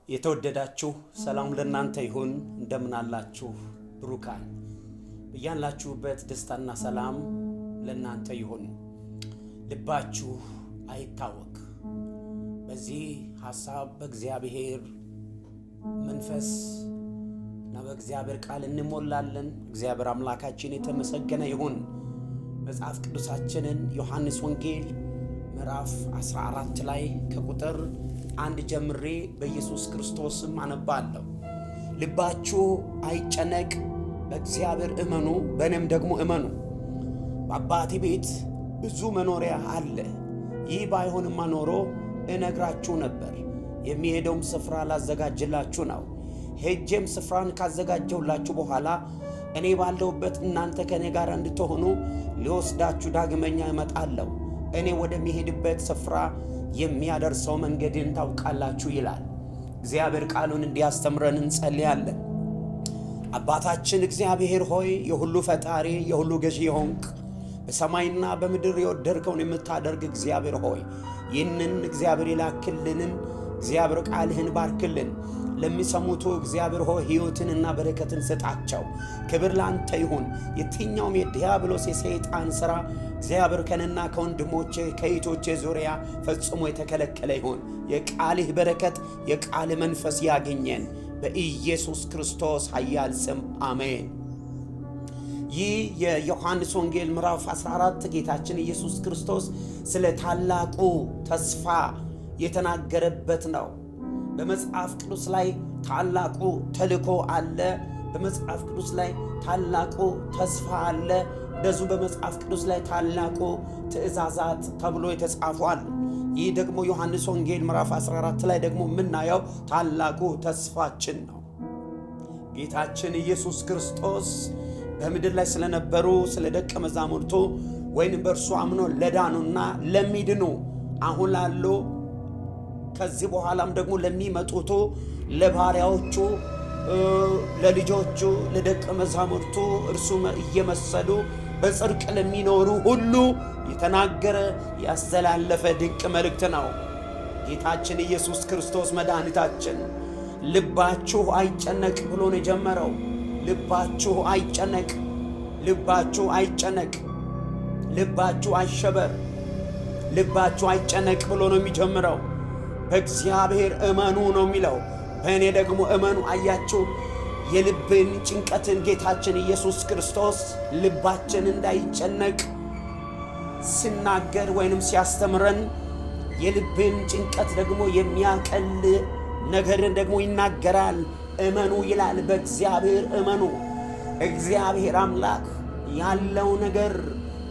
የተወደዳችሁ ሰላም ለእናንተ ይሁን። እንደምን አላችሁ ብሩካን? በያላችሁበት ደስታና ሰላም ለእናንተ ይሁን። ልባችሁ አይታወክ። በዚህ ሐሳብ በእግዚአብሔር መንፈስ እና በእግዚአብሔር ቃል እንሞላለን። እግዚአብሔር አምላካችን የተመሰገነ ይሁን። መጽሐፍ ቅዱሳችንን ዮሐንስ ወንጌል ምዕራፍ 14 ላይ ከቁጥር 1 ጀምሬ በኢየሱስ ክርስቶስም አነባለሁ። ልባችሁ አይጨነቅ፣ በእግዚአብሔር እመኑ፣ በእኔም ደግሞ እመኑ። በአባቴ ቤት ብዙ መኖሪያ አለ። ይህ ባይሆንማ ኖሮ እነግራችሁ ነበር። የሚሄደውም ስፍራ ላዘጋጅላችሁ ነው። ሄጄም ስፍራን ካዘጋጀሁላችሁ በኋላ እኔ ባለሁበት እናንተ ከእኔ ጋር እንድትሆኑ ሊወስዳችሁ ዳግመኛ እመጣለሁ። እኔ ወደሚሄድበት ስፍራ የሚያደርሰው መንገድን ታውቃላችሁ ይላል። እግዚአብሔር ቃሉን እንዲያስተምረን እንጸልያለን። አባታችን እግዚአብሔር ሆይ፣ የሁሉ ፈጣሪ፣ የሁሉ ገዢ የሆንክ፣ በሰማይና በምድር የወደድከውን የምታደርግ እግዚአብሔር ሆይ፣ ይህንን እግዚአብሔር የላክልንን እግዚአብሔር ቃልህን ባርክልን። ለሚሰሙቱ እግዚአብሔር ሆይ ሕይወትንና በረከትን ስጣቸው። ክብር ላንተ ይሁን። የትኛውም የዲያብሎስ የሰይጣን ሥራ እግዚአብሔር ከነና ከወንድሞቼ ከእህቶቼ ዙሪያ ፈጽሞ የተከለከለ ይሁን። የቃልህ በረከት፣ የቃልህ መንፈስ ያገኘን። በኢየሱስ ክርስቶስ ኃያል ስም አሜን። ይህ የዮሐንስ ወንጌል ምዕራፍ 14 ጌታችን ኢየሱስ ክርስቶስ ስለ ታላቁ ተስፋ የተናገረበት ነው። በመጽሐፍ ቅዱስ ላይ ታላቁ ተልእኮ አለ። በመጽሐፍ ቅዱስ ላይ ታላቁ ተስፋ አለ። እንደዚሁ በመጽሐፍ ቅዱስ ላይ ታላቁ ትእዛዛት ተብሎ የተጻፉ አሉ። ይህ ደግሞ ዮሐንስ ወንጌል ምዕራፍ 14 ላይ ደግሞ የምናየው ታላቁ ተስፋችን ነው። ጌታችን ኢየሱስ ክርስቶስ በምድር ላይ ስለነበሩ ስለ ደቀ መዛሙርቱ ወይም በእርሱ አምኖ ለዳኑና ለሚድኑ፣ አሁን ላሉ፣ ከዚህ በኋላም ደግሞ ለሚመጡቱ ለባሪያዎቹ፣ ለልጆቹ፣ ለደቀ መዛሙርቱ፣ እርሱ እየመሰሉ በጽድቅ ለሚኖሩ ሁሉ የተናገረ፣ ያስተላለፈ ድንቅ መልእክት ነው። ጌታችን ኢየሱስ ክርስቶስ መድኃኒታችን ልባችሁ አይጨነቅ ብሎ ነው የጀመረው። ልባችሁ አይጨነቅ፣ ልባችሁ አይጨነቅ፣ ልባችሁ አይሸበር፣ ልባችሁ አይጨነቅ ብሎ ነው የሚጀምረው። በእግዚአብሔር እመኑ ነው የሚለው። በእኔ ደግሞ እመኑ። አያችሁ፣ የልብን ጭንቀትን ጌታችን ኢየሱስ ክርስቶስ ልባችን እንዳይጨነቅ ሲናገር ወይንም ሲያስተምረን የልብን ጭንቀት ደግሞ የሚያቀል ነገርን ደግሞ ይናገራል። እመኑ ይላል። በእግዚአብሔር እመኑ። እግዚአብሔር አምላክ ያለው ነገር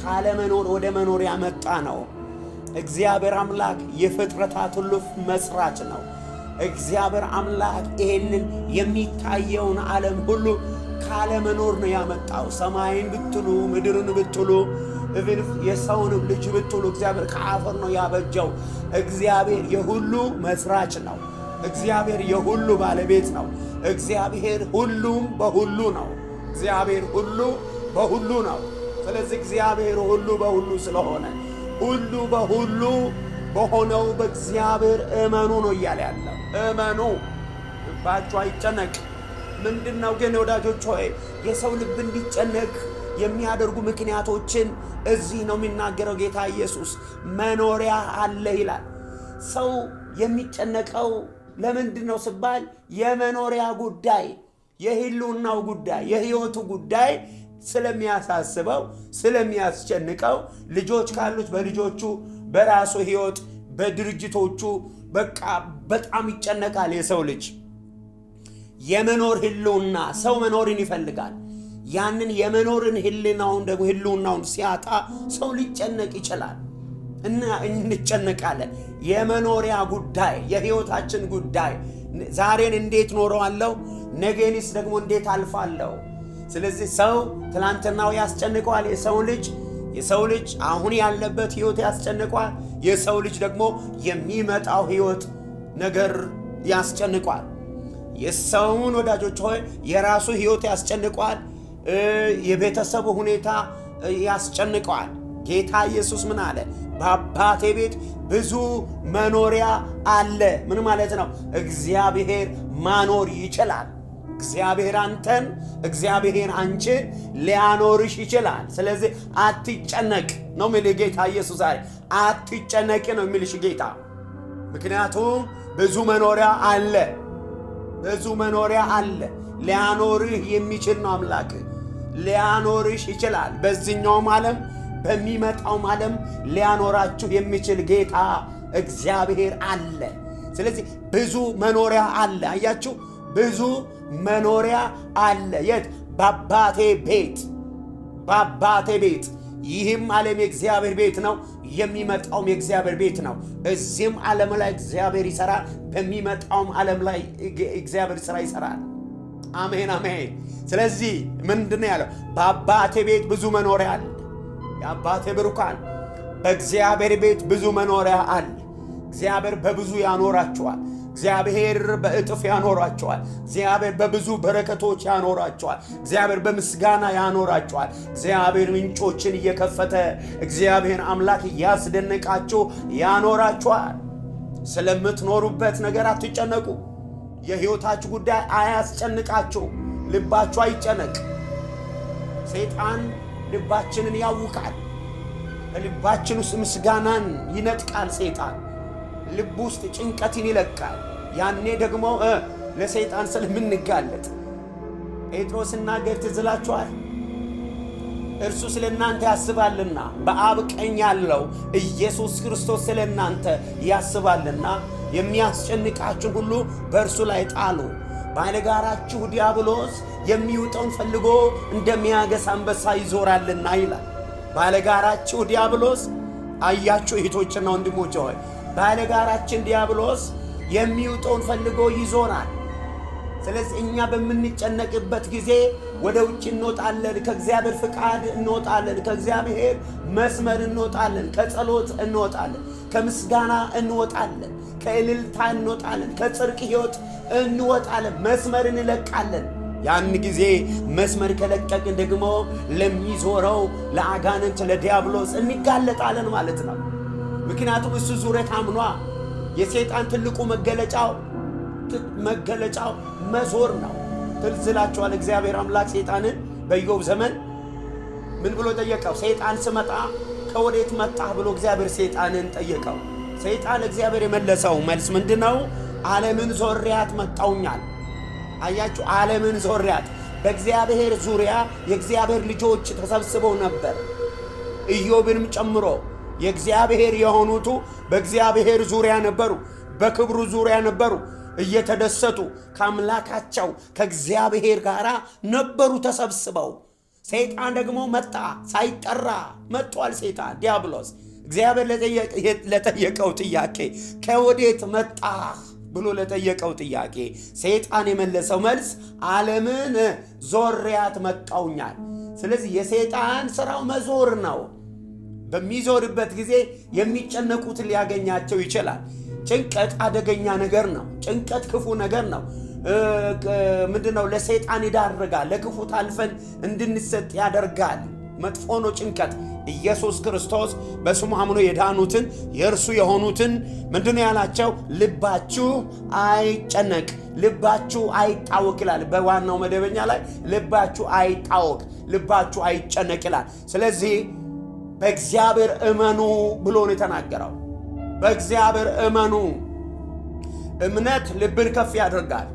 ካለመኖር ወደ መኖር ያመጣ ነው። እግዚአብሔር አምላክ የፍጥረታት ሁሉ መስራች ነው። እግዚአብሔር አምላክ ይሄንን የሚታየውን ዓለም ሁሉ ካለመኖር ነው ያመጣው። ሰማይን ብትሉ፣ ምድርን ብትሉ፣ even የሰውንም ልጅ ብትሉ እግዚአብሔር ከአፈር ነው ያበጀው። እግዚአብሔር የሁሉ መስራች ነው። እግዚአብሔር የሁሉ ባለቤት ነው። እግዚአብሔር ሁሉም በሁሉ ነው። እግዚአብሔር ሁሉ በሁሉ ነው። ስለዚህ እግዚአብሔር ሁሉ በሁሉ ስለሆነ ሁሉ በሁሉ በሆነው በእግዚአብሔር እመኑ ነው እያለ ያለው። እመኑ፣ ልባችሁ አይጨነቅ። ምንድን ነው ግን ወዳጆች ሆይ፣ የሰው ልብ እንዲጨነቅ የሚያደርጉ ምክንያቶችን እዚህ ነው የሚናገረው ጌታ ኢየሱስ። መኖሪያ አለ ይላል። ሰው የሚጨነቀው ለምንድን ነው ሲባል የመኖሪያ ጉዳይ፣ የህልውናው ጉዳይ፣ የህይወቱ ጉዳይ ስለሚያሳስበው፣ ስለሚያስጨንቀው፣ ልጆች ካሉት በልጆቹ፣ በራሱ ህይወት፣ በድርጅቶቹ በቃ በጣም ይጨነቃል። የሰው ልጅ የመኖር ህልውና፣ ሰው መኖርን ይፈልጋል። ያንን የመኖርን ህልናውን ደግሞ ህልውናውን ሲያጣ ሰው ሊጨነቅ ይችላል እና እንጨነቃለን። የመኖሪያ ጉዳይ፣ የህይወታችን ጉዳይ፣ ዛሬን እንዴት ኖረዋለሁ፣ ነገንስ ደግሞ እንዴት አልፋለሁ? ስለዚህ ሰው ትላንትናው ያስጨንቀዋል። የሰው ልጅ አሁን ያለበት ህይወት ያስጨንቀዋል። የሰው ልጅ ደግሞ የሚመጣው ህይወት ነገር ያስጨንቀዋል። የሰውን ወዳጆች ሆይ የራሱ ህይወት ያስጨንቀዋል። የቤተሰቡ ሁኔታ ያስጨንቀዋል። ጌታ ኢየሱስ ምን አለ? በአባቴ ቤት ብዙ መኖሪያ አለ። ምን ማለት ነው? እግዚአብሔር ማኖር ይችላል። እግዚአብሔር አንተን፣ እግዚአብሔር አንቺን ሊያኖርሽ ይችላል። ስለዚህ አትጨነቅ ነው የሚልህ ጌታ ኢየሱስ ዛሬ። አትጨነቂ ነው የሚልሽ ጌታ። ምክንያቱም ብዙ መኖሪያ አለ፣ ብዙ መኖሪያ አለ። ሊያኖርህ የሚችል ነው አምላክ። ሊያኖርሽ ይችላል። በዚህኛውም ዓለም በሚመጣውም ዓለም ሊያኖራችሁ የሚችል ጌታ እግዚአብሔር አለ። ስለዚህ ብዙ መኖሪያ አለ። አያችሁ፣ ብዙ መኖሪያ አለ። የት? በአባቴ ቤት፣ በአባቴ ቤት። ይህም ዓለም የእግዚአብሔር ቤት ነው፣ የሚመጣውም የእግዚአብሔር ቤት ነው። እዚህም ዓለም ላይ እግዚአብሔር ይሰራል፣ በሚመጣውም ዓለም ላይ እግዚአብሔር ስራ ይሰራል። አሜን አሜን። ስለዚህ ምንድን ነው ያለው? በአባቴ ቤት ብዙ መኖሪያ አለ። የአባቴ ብሩካን፣ በእግዚአብሔር ቤት ብዙ መኖሪያ አለ። እግዚአብሔር በብዙ ያኖራቸዋል። እግዚአብሔር በእጥፍ ያኖራቸዋል። እግዚአብሔር በብዙ በረከቶች ያኖራቸዋል። እግዚአብሔር በምስጋና ያኖራቸዋል። እግዚአብሔር ምንጮችን እየከፈተ እግዚአብሔር አምላክ እያስደነቃችሁ ያኖራቸዋል። ስለምትኖሩበት ነገር አትጨነቁ። የሕይወታችሁ ጉዳይ አያስጨንቃችሁ። ልባችሁ አይጨነቅ። ሰይጣን ልባችንን ያውካል። በልባችን ውስጥ ምስጋናን ይነጥቃል። ሰይጣን ልብ ውስጥ ጭንቀትን ይለቃል። ያኔ ደግሞ ለሰይጣን ስለምንጋለጥ ጴጥሮስ ሲናገር ትዝ ይላችኋል። እርሱ ስለ እናንተ ያስባልና በአብ ቀኝ ያለው ኢየሱስ ክርስቶስ ስለ እናንተ ያስባልና የሚያስጨንቃችሁን ሁሉ በእርሱ ላይ ጣሉ። ባለጋራችሁ ዲያብሎስ የሚውጠውን ፈልጎ እንደሚያገሳ አንበሳ ይዞራልና ይላል። ባለጋራችሁ ዲያብሎስ፣ አያችሁ እህቶችና ወንድሞች ሆይ፣ ባለጋራችን ዲያብሎስ የሚውጠውን ፈልጎ ይዞራል። ስለዚህ እኛ በምንጨነቅበት ጊዜ ወደ ውጭ እንወጣለን፣ ከእግዚአብሔር ፍቃድ እንወጣለን፣ ከእግዚአብሔር መስመር እንወጣለን፣ ከጸሎት እንወጣለን፣ ከምስጋና እንወጣለን፣ ከእልልታ እንወጣለን፣ ከጽድቅ ሕይወት እንወጣለን፣ መስመር እንለቃለን። ያን ጊዜ መስመር ከለቀቅን ደግሞ ለሚዞረው ለአጋንንት ለዲያብሎስ እንጋለጣለን ማለት ነው። ምክንያቱም እሱ ዙረት አምኗ። የሰይጣን ትልቁ መገለጫው መዞር ነው። ትዝ ይላችኋል። እግዚአብሔር አምላክ ሰይጣንን በኢዮብ ዘመን ምን ብሎ ጠየቀው? ሰይጣን ስመጣ ከወዴት መጣህ ብሎ እግዚአብሔር ሰይጣንን ጠየቀው። ሰይጣን እግዚአብሔር የመለሰው መልስ ምንድን ነው? ዓለምን ዞሬያት መጣሁኛል። አያችሁ፣ ዓለምን ዞሬያት። በእግዚአብሔር ዙሪያ የእግዚአብሔር ልጆች ተሰብስበው ነበር፣ ኢዮብንም ጨምሮ የእግዚአብሔር የሆኑቱ በእግዚአብሔር ዙሪያ ነበሩ፣ በክብሩ ዙሪያ ነበሩ፣ እየተደሰቱ ከአምላካቸው ከእግዚአብሔር ጋር ነበሩ ተሰብስበው። ሰይጣን ደግሞ መጣ፣ ሳይጠራ መጥቷል። ሰይጣን ዲያብሎስ እግዚአብሔር ለጠየቀው ጥያቄ ከወዴት መጣህ ብሎ ለጠየቀው ጥያቄ ሰይጣን የመለሰው መልስ ዓለምን ዞሬያት መጣውኛል። ስለዚህ የሰይጣን ስራው መዞር ነው። በሚዞርበት ጊዜ የሚጨነቁትን ሊያገኛቸው ይችላል። ጭንቀት አደገኛ ነገር ነው። ጭንቀት ክፉ ነገር ነው። ምንድን ነው? ለሰይጣን ይዳርጋል። ለክፉ ታልፈን እንድንሰጥ ያደርጋል። መጥፎ ነው ጭንቀት። ኢየሱስ ክርስቶስ በስሙ አምኖ የዳኑትን የእርሱ የሆኑትን ምንድን ነው ያላቸው? ልባችሁ አይጨነቅ፣ ልባችሁ አይታወክ ይላል። በዋናው መደበኛ ላይ ልባችሁ አይታወክ፣ ልባችሁ አይጨነቅ ይላል። ስለዚህ በእግዚአብሔር እመኑ ብሎ ነው የተናገረው። በእግዚአብሔር እመኑ። እምነት ልብን ከፍ ያደርጋል።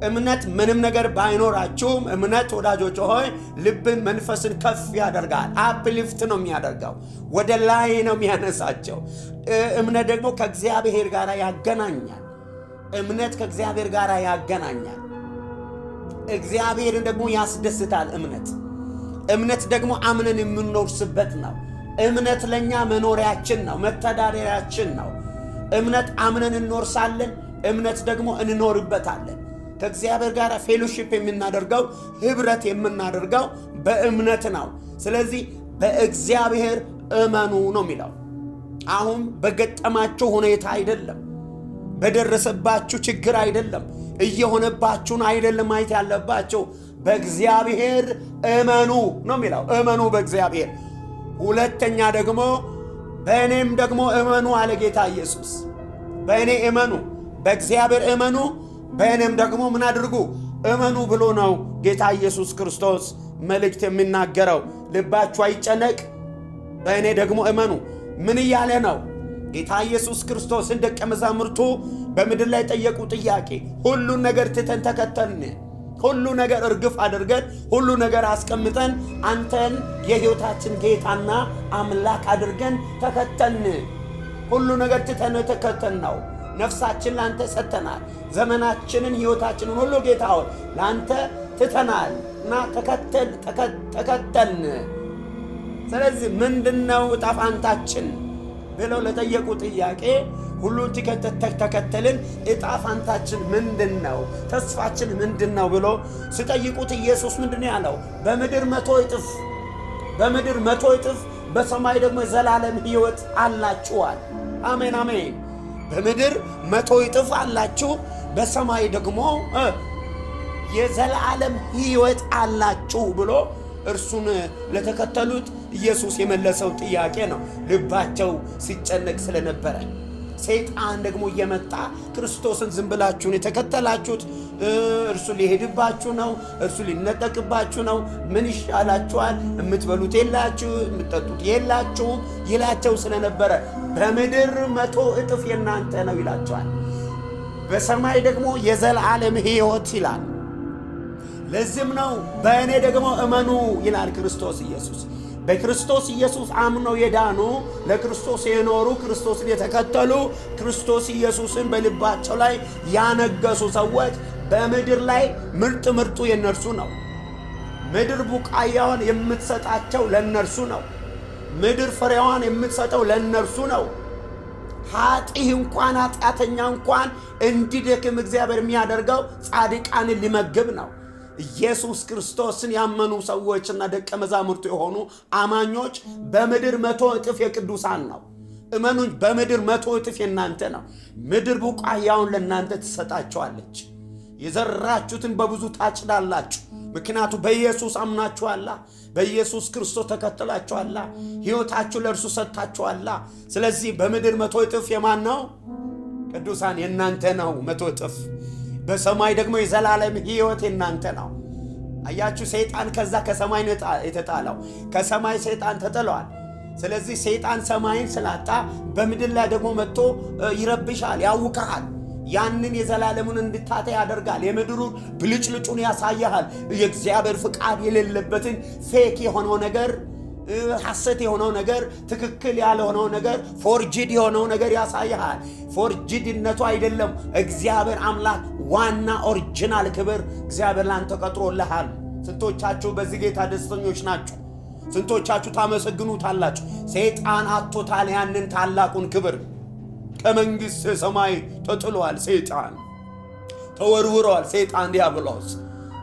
እምነት ምንም ነገር ባይኖራችሁም እምነት ወዳጆች ሆይ ልብን መንፈስን ከፍ ያደርጋል። uplift ነው የሚያደርገው፣ ወደ ላይ ነው የሚያነሳቸው። እምነት ደግሞ ከእግዚአብሔር ጋር ያገናኛል። እምነት ከእግዚአብሔር ጋር ያገናኛል። እግዚአብሔርን ደግሞ ያስደስታል። እምነት ደግሞ አምነን የምንወርስበት ነው። እምነት ለእኛ መኖሪያችን ነው፣ መተዳደሪያችን ነው። እምነት አምነን እንወርሳለን። እምነት ደግሞ እንኖርበታለን። ከእግዚአብሔር ጋር fellowship የምናደርገው፣ ህብረት የምናደርገው በእምነት ነው። ስለዚህ በእግዚአብሔር እመኑ ነው የሚለው። አሁን በገጠማችሁ ሁኔታ አይደለም፣ በደረሰባችሁ ችግር አይደለም፣ እየሆነባችሁን አይደለም ማየት ያለባችሁ። በእግዚአብሔር እመኑ ነው የሚለው። እመኑ በእግዚአብሔር። ሁለተኛ ደግሞ በእኔም ደግሞ እመኑ አለ ጌታ ኢየሱስ። በእኔ እመኑ፣ በእግዚአብሔር እመኑ፣ በእኔም ደግሞ ምን አድርጉ? እመኑ ብሎ ነው ጌታ ኢየሱስ ክርስቶስ መልእክት የሚናገረው። ልባችሁ አይጨነቅ፣ በእኔ ደግሞ እመኑ። ምን እያለ ነው? ጌታ ኢየሱስ ክርስቶስን ደቀ መዛሙርቱ በምድር ላይ ጠየቁ ጥያቄ። ሁሉን ነገር ትተን ተከተልን፣ ሁሉ ነገር እርግፍ አድርገን፣ ሁሉ ነገር አስቀምጠን፣ አንተን የሕይወታችን ጌታና አምላክ አድርገን ተከተልን። ሁሉ ነገር ትተን ተከተል ነው። ነፍሳችን ለአንተ ሰጥተናል። ዘመናችንን፣ ሕይወታችንን ሁሉ ጌታ ሆይ ለአንተ ትተናል እና ተከተልን። ስለዚህ ምንድነው ዕጣ ፋንታችን ብለው ለጠየቁ ጥያቄ ሁሉን ተከተልን፣ ዕጣ ፋንታችን ምንድን ነው? ተስፋችን ምንድን ነው ብሎ ሲጠይቁት ኢየሱስ ምንድን ነው ያለው? በምድር 100 እጥፍ፣ በምድር 100 እጥፍ፣ በሰማይ ደግሞ የዘላለም ሕይወት አላችኋል። አሜን አሜን። በምድር 100 እጥፍ አላችሁ፣ በሰማይ ደግሞ የዘላለም ሕይወት አላችሁ ብሎ እርሱን ለተከተሉት ኢየሱስ የመለሰው ጥያቄ ነው። ልባቸው ሲጨነቅ ስለነበረ ሰይጣን ደግሞ እየመጣ ክርስቶስን ዝም ብላችሁን የተከተላችሁት፣ እርሱ ሊሄድባችሁ ነው፣ እርሱ ሊነጠቅባችሁ ነው፣ ምን ይሻላችኋል? የምትበሉት የላችሁ፣ የምትጠጡት የላችሁም ይላቸው ስለነበረ በምድር 100 እጥፍ የናንተ ነው ይላቸዋል። በሰማይ ደግሞ የዘላለም ሕይወት ይላል። ለዚህም ነው በእኔ ደግሞ እመኑ ይላል ክርስቶስ ኢየሱስ። በክርስቶስ ኢየሱስ አምነው የዳኑ፣ ለክርስቶስ የኖሩ፣ ክርስቶስን የተከተሉ፣ ክርስቶስ ኢየሱስን በልባቸው ላይ ያነገሱ ሰዎች በምድር ላይ ምርጥ ምርጡ የነርሱ ነው። ምድር ቡቃያዋን የምትሰጣቸው ለነርሱ ነው። ምድር ፍሬዋን የምትሰጠው ለነርሱ ነው። ኃጢህ እንኳን፣ ኃጢአተኛ እንኳን እንዲደክም እግዚአብሔር የሚያደርገው ጻድቃንን ሊመግብ ነው። ኢየሱስ ክርስቶስን ያመኑ ሰዎችና ደቀ መዛሙርቱ የሆኑ አማኞች በምድር 100 እጥፍ የቅዱሳን ነው። እመኑኝ፣ በምድር 100 እጥፍ የእናንተ ነው። ምድር ቡቃያውን ለእናንተ ትሰጣችኋለች። የዘራችሁትን በብዙ ታጭዳላችሁ። ምክንያቱ በኢየሱስ አምናችኋላ፣ በኢየሱስ ክርስቶስ ተከትላችኋላ፣ ሕይወታችሁ ለእርሱ ሰጥታችኋላ። ስለዚህ በምድር 100 እጥፍ የማን ነው? ቅዱሳን የእናንተ ነው 100 እጥፍ። በሰማይ ደግሞ የዘላለም ሕይወት የእናንተ ነው። አያችሁ፣ ሰይጣን ከዛ ከሰማይ ነው የተጣለው። ከሰማይ ሰይጣን ተጥሏል። ስለዚህ ሰይጣን ሰማይን ስላጣ በምድር ላይ ደግሞ መጥቶ ይረብሻል፣ ያውክሃል። ያንን የዘላለሙን እንድታጣ ያደርጋል። የምድሩን ብልጭልጩን ያሳይሃል። የእግዚአብሔር ፍቃድ የሌለበትን fake የሆነው ነገር፣ ሐሰት የሆነው ነገር፣ ትክክል ያልሆነው ነገር፣ forged የሆነው ነገር ያሳይሃል። Forged ነቱ አይደለም። እግዚአብሔር አምላክ ዋና original ክብር እግዚአብሔር ላንተ ቀጥሮልሃል። ስንቶቻችሁ በዚህ ጌታ ደስተኞች ናችሁ? ስንቶቻችሁ ታመሰግኑታላችሁ? ሰይጣን አጥቶታል ያንን ታላቁን ክብር። ከመንግሥተ ሰማይ ተጥሏል። ሰይጣን ተወርውሯል። ሰይጣን ዲያብሎስ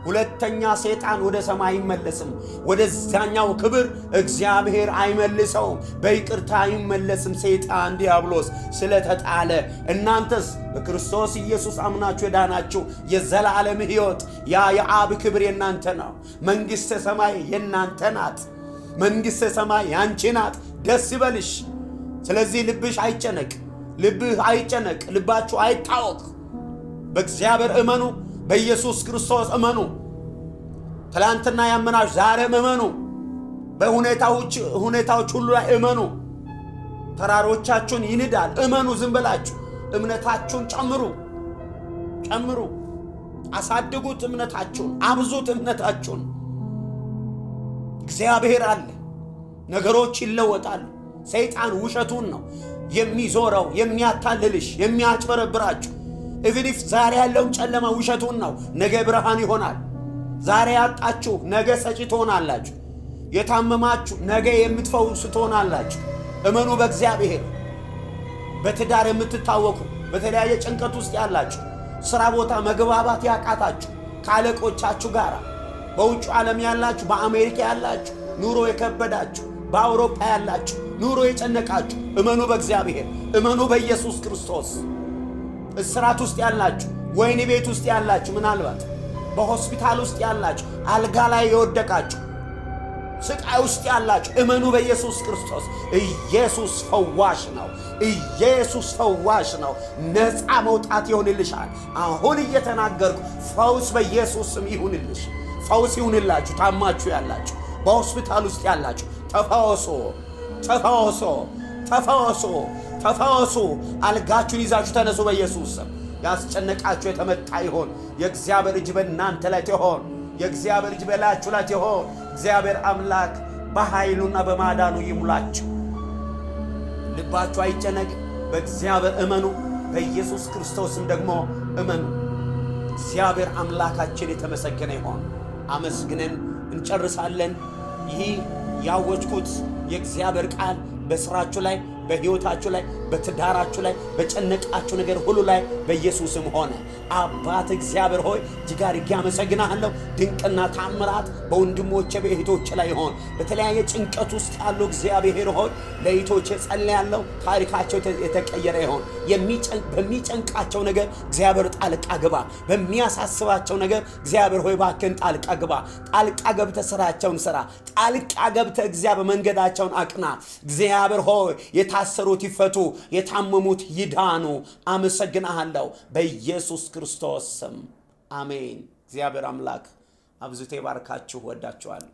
ሁለተኛ ሰይጣን ወደ ሰማይ አይመለስም። ወደዛኛው ክብር እግዚአብሔር አይመልሰውም። በይቅርታ አይመለስም። ሰይጣን ዲያብሎስ ስለተጣለ፣ እናንተስ በክርስቶስ ኢየሱስ አምናችሁ የዳናችሁ የዘላለም ሕይወት ያ የአብ ክብር የናንተ ነው። መንግሥተ ሰማይ የናንተ ናት። መንግሥተ ሰማይ ያንቺ ናት። ደስ ይበልሽ። ስለዚህ ልብሽ አይጨነቅ፣ ልብህ አይጨነቅ፣ ልባችሁ አይታወክ። በእግዚአብሔር እመኑ። በኢየሱስ ክርስቶስ እመኑ። ትላንትና ያመናችሁ ዛሬም እመኑ። በሁኔታዎች ሁኔታዎች ሁሉ ላይ እመኑ። ተራሮቻችሁን ይንዳል። እመኑ። ዝም ብላችሁ እምነታችሁን ጨምሩ፣ ጨምሩ፣ አሳድጉት። እምነታችሁን አብዙት። እምነታችሁን እግዚአብሔር አለ። ነገሮች ይለወጣሉ። ሰይጣን ውሸቱን ነው የሚዞረው፣ የሚያታልልሽ፣ የሚያጭበረብራችሁ። Even if ዛሬ ያለውን ጨለማ ውሸቱን ነው፣ ነገ ብርሃን ይሆናል። ዛሬ ያጣችሁ ነገ ሰጪ ትሆናላችሁ። የታመማችሁ ነገ የምትፈውሱ ትሆናላችሁ። እመኑ በእግዚአብሔር። በትዳር የምትታወኩ፣ በተለያየ ጭንቀት ውስጥ ያላችሁ፣ ስራ ቦታ መግባባት ያቃታችሁ ከአለቆቻችሁ ጋር፣ በውጭ ዓለም ያላችሁ፣ በአሜሪካ ያላችሁ ኑሮ የከበዳችሁ፣ በአውሮፓ ያላችሁ ኑሮ የጨነቃችሁ፣ እመኑ በእግዚአብሔር፣ እመኑ በኢየሱስ ክርስቶስ። እስራት ውስጥ ያላችሁ፣ ወህኒ ቤት ውስጥ ያላችሁ፣ ምናልባት በሆስፒታል ውስጥ ያላችሁ፣ አልጋ ላይ የወደቃችሁ፣ ስቃይ ውስጥ ያላችሁ እመኑ በኢየሱስ ክርስቶስ። ኢየሱስ ፈዋሽ ነው። ኢየሱስ ፈዋሽ ነው። ነፃ መውጣት ይሆንልሻል። አሁን እየተናገርኩ ፈውስ በኢየሱስ ስም ይሁንልሽ። ፈውስ ይሁንላችሁ። ታማችሁ ያላችሁ፣ በሆስፒታል ውስጥ ያላችሁ ተፈወሱ፣ ተፈወሱ፣ ተፈወሱ፣ ተፈወሱ። አልጋችሁን ይዛችሁ ተነሱ በኢየሱስ ስም። ያስጨነቃችሁ የተመታ ይሆን። የእግዚአብሔር እጅ በእናንተ ላይ ትሆን። የእግዚአብሔር እጅ በላያችሁ ላይ ትሆን። እግዚአብሔር አምላክ በኃይሉና በማዳኑ ይሙላችሁ። ልባችሁ አይጨነቅ። በእግዚአብሔር እመኑ፣ በኢየሱስ ክርስቶስም ደግሞ እመኑ። እግዚአብሔር አምላካችን የተመሰገነ ይሆን። አመስግነን እንጨርሳለን። ይህ ያወጅኩት የእግዚአብሔር ቃል በስራችሁ ላይ፣ በሕይወታችሁ ላይ፣ በትዳራችሁ ላይ፣ በጨነቃችሁ ነገር ሁሉ ላይ በኢየሱስም ሆነ። አባት እግዚአብሔር ሆይ እጅግ አድርጌ አመሰግናለሁ። ድንቅና ታምራት በወንድሞቼ በእህቶቼ ላይ ይሆን። በተለያየ ጭንቀት ውስጥ ያሉ እግዚአብሔር ሆይ ለእህቶቼ ጸልያለሁ። ታሪካቸው የተቀየረ ይሆን። በሚጨንቃቸው ነገር እግዚአብሔር ጣልቃ ግባ። በሚያሳስባቸው ነገር እግዚአብሔር ሆይ እባክህን ጣልቃ ግባ። ጣልቃ ገብተህ ስራቸውን ስራ። ጣልቃ ገብተህ እግዚአብሔር መንገዳቸውን አቅና። እግዚአብሔር ሆይ የታሰሩት ይፈቱ፣ የታመሙት ይዳኑ። አመሰግናለሁ በኢየሱስ ክርስቶስ ስም አሜን። እግዚአብሔር አምላክ አብዝቶ ይባርካችሁ። ወዳችኋለሁ።